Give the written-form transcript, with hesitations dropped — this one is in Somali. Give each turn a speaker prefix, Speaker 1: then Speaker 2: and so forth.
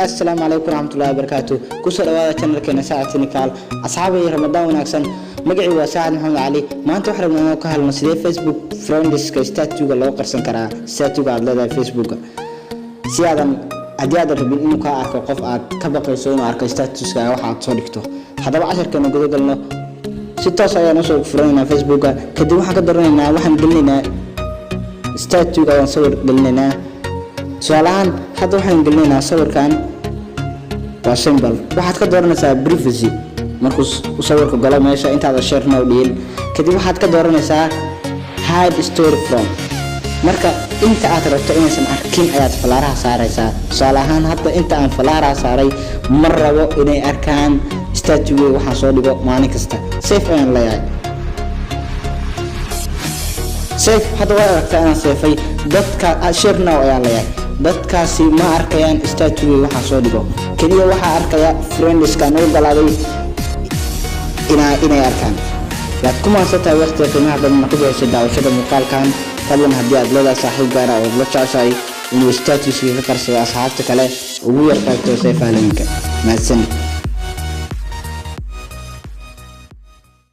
Speaker 1: Asalaamu calaykum waraxmatullahi wabarakaatu. Kusoo dhawaada channelkeena Saacad Technical. Asxaabay, Ramadaan wanaagsan. Magacii waa Saacad Maxamed Cali. Maanta waxaan rabnaa inaan ka hadalno sidee Facebook friendska statuga loo qarsan karaa, statuga aad leedahay Facebooka, si aadan haddii aadan rabin inuu kaa arko qof aad ka baqayso inuu arko statuska waxa aad soo dhigto. Haddaba casharkeena guda galno. Si toos ayaan usoo furanaynaa Facebooka. Kadib waxaan ka doranaynaa, waxaan gelinaynaa statuga, ayaan sawir gelinaynaa. Tusaale ahaan, hadda waxaan gelinaynaa sawirkan. Waa simple. Waxaad ka dooranaysaa privacy markuu sawirku galo meesha intaada share now dhihin. Kadib waxaad ka dooranaysaa hide story from. Marka inta aad rabto inaysan arkin ayaad falaaraha saaraysaa. Tusaale ahaan, hadda inta aan falaaraha saaray ma rabo inay arkaan statugeyga waxaan soo dhigo maalin kasta. Save ayaan leeyahay. Save. Hadda waa aragtaa inaan save-ay. Dadka share now ayaan leeyahay. Dadkaasi ma arkayaan statugeyga waxaan soo dhigo. Keliya waxaa arkaya friendskaan u ogolaaday inay arkaan. Waad ku mahadsan tahay waqtiga qiimaha badan ku bixisay daawashada muuqaalkan. Fadlan, haddii aad leedahay saaxiib gaara ood la jeceshahay inuu statuska ka qarsado asxaabta kale, ugu yar qaybto seefaalooyinka. Mahadsanid.